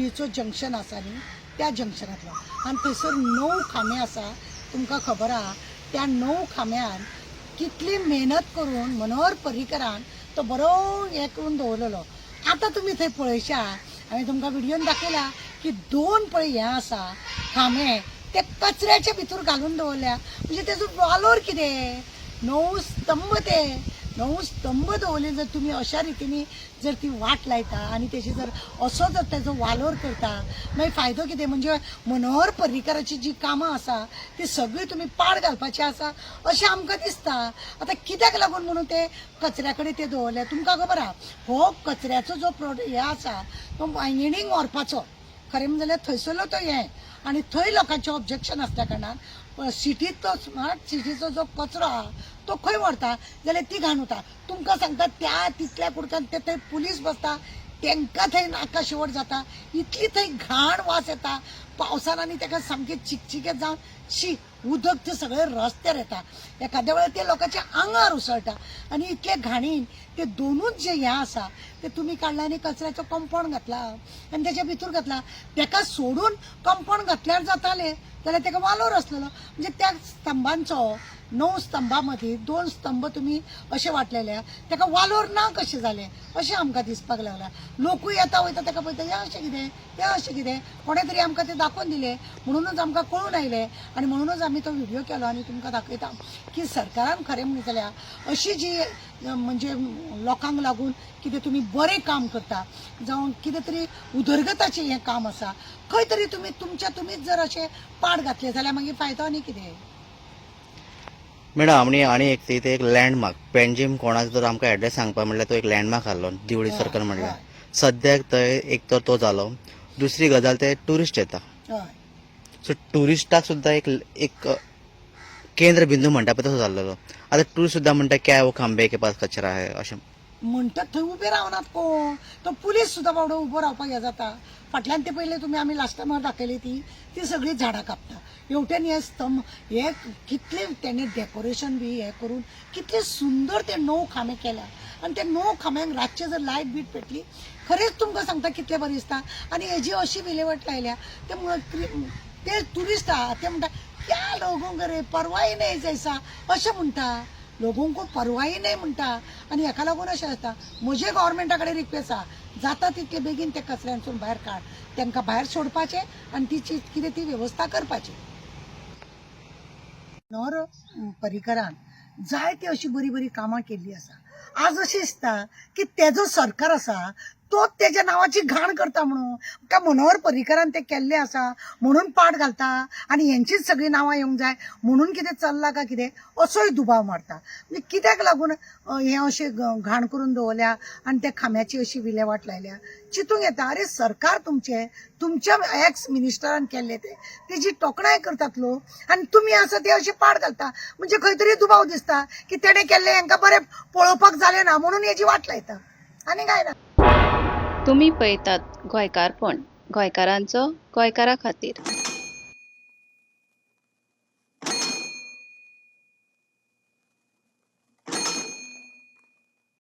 दिवळीचो junction आसा न्ही, त्या जंक्शनांतलो. आनी थंयसर 9 खांबे आसा, तुमकां खबर आहा. त्या 9 खांब्यान कितली मेहनत करून मनोहर पर्रीकरान तो बरो हें करून दवरलेलो. आतां तुमी थंय पळयशा, हांवें तुमकां व्हिडियोन दाखयला की 2 पळय हें आसा खांबे, ते कचऱ्याच्या भितर घालून दवरल्या. म्हणजे तेजो वालोर कितें? 9 स्तंभ, ते 9 स्तंभ दवरले. जर तुमी अशा रितीनी जर ती वाट लायता आनी तेजी जर असो जर तेजो वालोर करता, मागीर फायदो कितें? म्हणजे मनोहर पर्रीकराची जी कामां आसा ती सगळी तुमी पाड घालपाची आसा अशें आमकां दिसता. आतां कित्याक लागून म्हणून ते कचऱ्या कडेन ते दवरले तुमकां खबर आहा. हो कचऱ्याचो जो प्रोडक्ट हे आसा तो मायनिंग व्हरपाचो, खरें म्हणलें जाल्यार थंयसरलो तो हें, आनी थंय लोकांचें ऑब्जेक्शन आसल्या कारणान सिटींतलो स्मार्ट सिटीचो जो कचरो आहा तो खंय व्हरता जाल्यार ती घाण वता. तुमकां सांगता, त्या तितल्या कुडकान ते थंय पुलीस बसता, तांकां थंय नाका शेवट जाता, इतली थंय घाण वास येता पावसान, आनी ताका सामकें चिकचिकें जावन शी उदक ते सगळे रस्त्यार येता, एखाद्या वेळार ते लोकांच्या आंगार उसळटा. आनी इतले घाणीन ते दोनूच जे हें आसा ते तुमी काडला आनी कचऱ्याचो कंपाउंड घातला आनी तेच्या भितर घातला. तेका सोडून कंपाउंड घातल्यार जातालें जाल्यार तेका वालोर आसलेलो. म्हणजे त्या स्तंभांचो 9 स्तंभां मदीं 2 स्तंभ तुमी अशे वाटलेले, तेका वालोर ना कशें जालें अशें आमकां दिसपाक लागलां. लोकूय येता वयता तेका पळयता, हें अशें कितें, तें अशें कितें, कोणें तरी आमकां तें दाखोवन दिलें म्हणुनूच आमकां कळून आयलें आनी म्हणुनूच आमी तो व्हिडियो केलो. आनी तुमकां दाखयता की सरकारान खरें म्हणलें जाल्यार अशी जी म्हणजे लोकांक लागून कितें तुमी बरें काम करता जावं कितें तरी उदरगताचें हें काम आसा, खंय तरी तुमी तुमच्या तुमीच जर अशें पाड घातलें जाल्यार मागीर फायदो आनी कितें? मॅडम, आमी आनी एक ते एक लँडमार्क पेंजीम, कोणाक जर आमकां एड्रेस सांगपा म्हणल्यार तो एक लँडमार्क आहलो दिवळी सर्कल म्हणल्यार. सद्याक थंय एक तर तो जालो, दुसरी गजाल ते ट्युरिस्ट येता. सो ट्युरिस्टाक सुद्दां एक एक केंद्र बिंदू म्हणटा पळय तसो जाल्लो. आतां ट्युरिस्ट सुद्दां म्हणटा, क्या वो खांबे के पास कचरा है अशें. म्हणटात थंय उबे रावनात कोण, तो पुलीस सुद्दां बाबडो उबो रावपाक हें जाता. फाटल्यान ते पयले तुमी आमी लास्ट टायमार दाखयली ती ती सगळीं झाडां कापता. हेवटेन हे स्तंभ हे कितले तेणे डेकोरेशन बी हे करून कितले सुंदर ते 9 खांबे केल्या, आनी ते 9 खांब्यांक रातचे जर लायट बीट पेटली, खरेंच तुमकां सांगता कितलें बरें दिसता. आनी हेजी अशी विलेवाट लायल्या ते ट्युरिस्ट आहा ते म्हणटा, क्या लोगों रे परवाही नहीं जैसा अशें म्हणटा, लोगों को परवाही नहीं म्हणटा. आनी हेका लागून अशें जाता. म्हजे गव्हर्मेंटा कडेन रिक्वेस्ट आहा, जाता तितले बेगीन ते कचऱ्यांसून भायर काड, तांकां भायर सोडपाचें आनी तिची कितें ती वेवस्था करपाची. मनोहर पर्रीकरान जायती अशी बरी बरी कामां केल्ली आसा. आज अशें दिसता की तेजो सरकार आसा तोच तेज्या नांवाची घाण करता म्हणून, काय मनोहर पर्रीकरान ते केल्ले आसा म्हणून पाट घालता आनी हेंचीच सगळीं नांवां येवंक जाय म्हणून कितें चल्लां काय कितें असोय दुबाव मारता. म्हणजे कित्याक लागून हें अशें घाण करून दवरल्या आनी त्या खांब्याची अशी विलेवाट लायल्या, चिंतूंक येता. अरे सरकार तुमचें, तुमच्या एक्स मिनिस्टरान केल्लें तें, तेजी तोखणाय करतात लोक आनी तुमी आसा ते अशें पाट घालता. म्हणजे खंय तरी दुबाव दिसता की तेणें केल्लें हेंकां बरें पळोवपाक जालें ना म्हणून हेजी वाट लायता, आनी काय ना. तुमी पळयतात गोंयकारपण, गोंयकारांचो गोंयकारा खातीर.